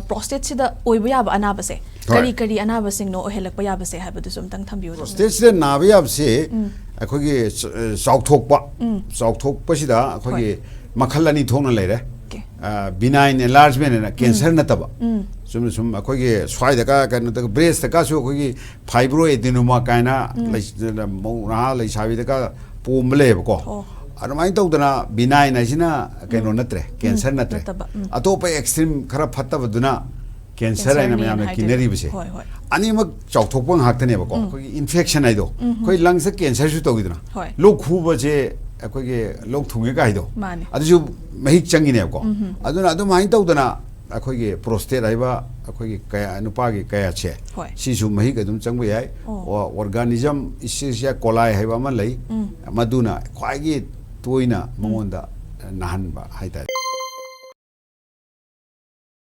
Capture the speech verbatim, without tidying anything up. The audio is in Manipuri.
ꯄ꯭ꯔꯣꯁꯇꯦꯠꯁꯤꯗ ꯑꯣꯏꯕ ꯌꯥꯕ ꯑꯅꯥꯕꯁꯦ ꯍꯣꯏ꯫ ꯀꯔꯤ ꯀꯔꯤ ꯑꯅꯥꯕꯁꯤꯡꯅꯣ ꯑꯣꯏꯍꯜꯂꯛꯄ ꯌꯥꯕꯁꯦ ꯍꯥꯏꯕꯗꯨꯁꯨ ꯑꯝꯇꯪ ꯊꯝꯕꯤꯌꯨ ꯑꯗꯨꯝ꯫ ꯄ꯭ꯔꯣꯁꯇꯦꯠꯁꯤꯗ ꯅꯥꯕ ꯌꯥꯕꯁꯦ ꯑꯩꯈꯣꯏꯒꯤ ꯆ- ꯑ, ꯆꯥꯎꯊꯣꯛꯄ ꯆꯥꯎꯊꯣꯛꯄꯁꯤꯗ ꯑꯩꯈꯣꯏꯒꯤ ꯃꯈꯜ ꯑꯅꯤ ꯊꯣꯛꯅ ꯂꯩꯔꯦ꯫ Okay. ꯕꯤꯅꯥꯏꯟ ꯑꯦꯟꯂꯥꯔꯖꯃꯦꯟ ꯍꯥꯏꯅ ꯀꯦꯟꯁꯔ ꯅꯠꯇꯕ, ꯆꯨꯝꯅ ꯁꯨꯝ ꯑꯩꯈꯣꯏꯒꯤ ꯁ꯭ꯋꯥꯏꯗꯒ ꯀꯩꯅꯣꯗꯒ ꯕ꯭ꯔꯦꯁꯇꯒꯁꯨ ꯑꯩꯈꯣꯏꯒꯤ ꯐꯥꯏꯕ꯭ꯔꯣ ꯑꯦꯗꯤꯅꯣꯃꯥ ꯀꯥꯏꯅ ꯂꯩ- ꯃꯧ ꯅꯍꯥ ꯂꯩꯁꯥꯕꯤꯗꯒ ꯄꯣꯝꯕ ꯂꯩꯌꯦꯕꯀꯣ꯫ ꯑꯣ꯫ ꯑꯗꯨꯃꯥꯏꯅ ꯇꯧꯗꯅ ꯕꯤꯅꯥꯏꯟ ꯍꯥꯏꯁꯤꯅ ꯀꯩꯅꯣ ꯅꯠꯇ꯭ꯔꯦ, ꯀꯦꯟꯁꯔ ꯅꯠꯇ꯭ꯔꯦ꯫ ꯅꯠꯇꯕ, ꯎꯝ꯫ ꯑꯇꯣꯞꯄ ꯑꯦꯛꯁꯇ꯭ꯔꯤꯝ ꯈꯔ ꯐꯠꯇꯕꯗꯨꯅ ꯀꯦꯟꯁꯔ ꯍꯥꯏꯅ ꯀꯦꯟꯁꯔꯅꯦꯅ ꯃꯌꯥꯝꯅ ꯍꯥꯏꯗꯣꯏꯔꯣ? ꯀꯤꯅꯔꯤꯕꯁꯦ ꯍꯣꯏ, ꯍꯣꯏ꯫ ꯑꯅꯤꯃꯛ ꯆꯥꯎꯊꯣꯛꯄ ꯉꯥꯛꯇꯅꯦꯕꯀꯣ꯫ ꯑꯩꯈꯣꯏꯒꯤ ꯏꯟꯐꯦꯛꯁꯟ ꯍꯥꯏꯗꯣ ꯑꯩꯈꯣꯏ ꯂꯪꯁꯇ ꯀꯦꯟꯁꯔꯁꯨ ꯇꯧꯋꯤꯗꯅ, ꯍꯣꯏ꯫ ꯂꯣꯛ ꯈꯨꯕꯁꯦ ꯑꯩꯈꯣꯏꯒꯤ ꯂꯣꯛ ꯊꯨꯡꯉꯦ ꯀꯥꯏꯗꯣ, ꯃꯥꯅꯦ꯫ ꯑꯗꯨꯁꯨ ꯃꯍꯤꯛ ꯆꯪꯉꯤꯅꯦꯕꯀꯣ꯫ ꯑꯗꯨꯅ ꯑꯗꯨꯃꯥꯏꯅ ꯇꯧꯗꯅ ꯑꯩꯈꯣꯏꯒꯤ ꯄ꯭ꯔꯣꯁꯇꯦꯠ ꯍꯥꯏꯕ ꯑꯩꯈꯣꯏꯒꯤ ꯀꯌꯥ ꯅꯨꯄꯥꯒꯤ ꯀꯌꯥꯠꯁꯦ, ꯍꯣꯏ꯫ ꯁꯤꯁꯨ ꯃꯍꯤꯛ ꯑꯗꯨꯝ ꯆꯪꯕ ꯌꯥꯏ꯫ ꯑꯣ꯫ ꯑꯣꯔꯒꯥꯅꯤꯖꯝ ꯏꯁꯤꯁꯤꯌꯥ ꯀꯣꯂꯥꯏ ꯍꯥꯏꯕ ꯑꯃ ꯂꯩ, ꯃꯗꯨꯅ ꯈ꯭ꯋꯥꯏꯒꯤ ꯇꯣꯏꯅ ꯃꯉꯣꯟꯗ ꯅꯥꯍꯟꯕ ꯍꯥꯏꯇꯥꯔꯦ꯫